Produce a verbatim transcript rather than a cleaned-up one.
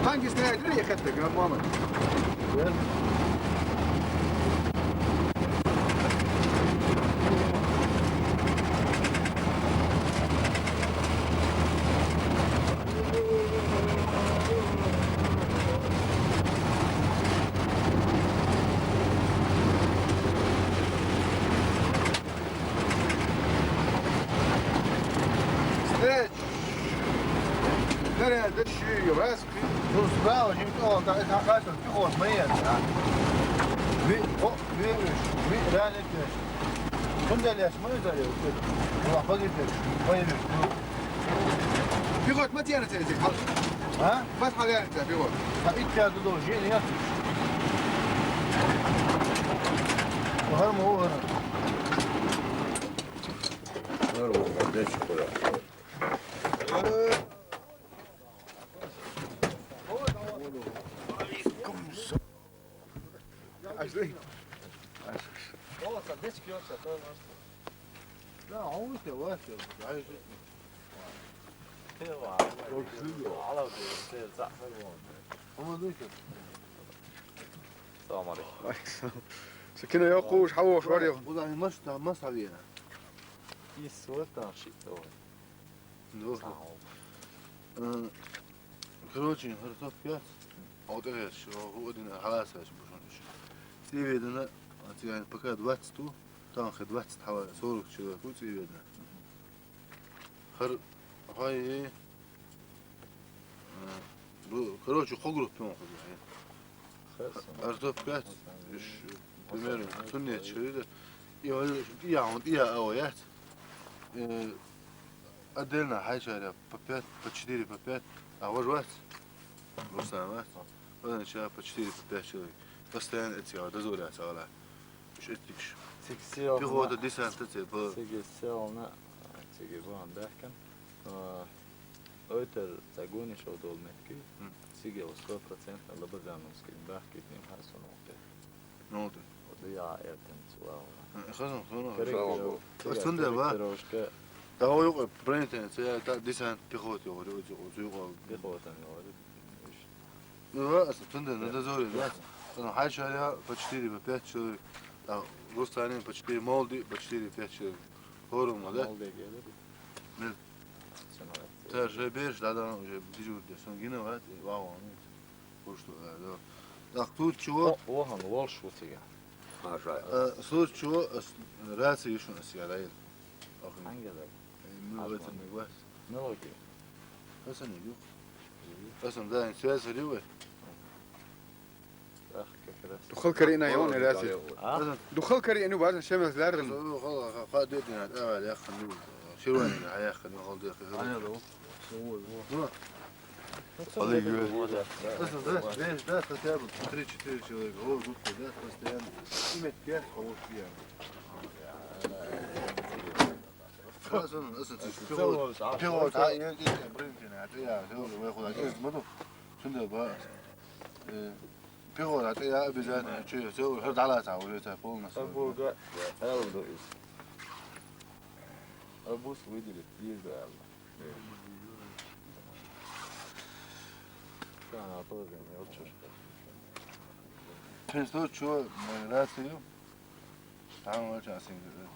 Танки стреляют, или ехать так, а, мама? Стреляют. Стреляют, да чё, раз. Ну, справа, не то, это, это, это, пехота, мы это, а. Ви, о, видишь, ви, реально это. Кунделес, мы это, это, была погибель, появились, ну. Пехота, мы тянем, тянем, тянем. А? Вас хваляется, пехота. А и тебя туда уже нет. Гарма, о, гарма. Здорово, дальше куда? السلام عليكم. Сакина, я куш, хавош, варё. Куда не маш, там маса вера. И света шитовый. Ну, э, короче, хорошо, пять. А вот это, что один халасаш, бушониш. Тебе видно, а тебе пока двадцать, там хоть двадцать, хава, сорок человек, у тебя видно. Хар, хай, э, бу, короче, хогруп пён хогруп. Хорошо. Артоп пять, иш, примерно, туннет ширида. И он, и я, он, и я, а, вот, э, отдельно, хай шаря, по пять, по четыре, по пять, а вот вас, Руслан, вас, вот, по четыре, по пять человек. Постоянно эти, а, дозорятся, а, иш эти. Пехота, десант, эти, по- Сигисел на, сиги вон, да, кан? А, это загонишь, а, удобно. Сигел сто процентов лабазановский, да, кит ним хасунок. Ну, ты. Вот я это не слава. Хазан, хазан. Корректировка. Астунда, ба? Корректировка. Да, ой, ой, бронетанк, это десант пехоты, ой, ой, ой, ой. Пехота, говорит. Ну, да, астунда, на дозоре, да? Там хай шаря по четыре, по пять человек. Там Русланин по четыре, Молди по четыре, пять человек. Хорум, да? Молди, говорит. Нет. Всё нормально. Ты же берешь, да, да, уже дежурит, что он гинет, да, и вау, он. Хуш, да, да. Так, тут чего? О, охан, волш вот я. Маша. Э, слушай, чего, э, с-, рация ещё у нас, я, да, это. Ох, ну. Ханга да? Э, ну, в этом и вас. Ну, окей. Хасан не юг. Хасан, да, связь ревы. Ах, как раз. Духал карина, я, он, рация. А? Хасан. Духал карина, ну, важно, чем я злярдым. Хасан, ну, хала, ха-, ха, дед, не надо, а, я, хан, ну, шивани, а, я, хан, ну, хал, дед, хан. А, я, да. Ну. Алло, Юра. Просто, да, знаешь, да, хотя бы по три-четыре человека. О, жутко, да, постоянно. Имя пять, кого пьян. Раз он, раз он, пилот. Пилот, а, я, я, я, блин, ты, а ты, я, я, я, я, я, я, я, Шунда, ба, э, пилот, а ты, я, обязательно, чё, всё, уже дала, уже это полностью. Абуга, Элдо из. Абус выделит, есть, да, Элдо. Что она тоже не очень. Ты что, чё, э, рацию? Там очень осенью.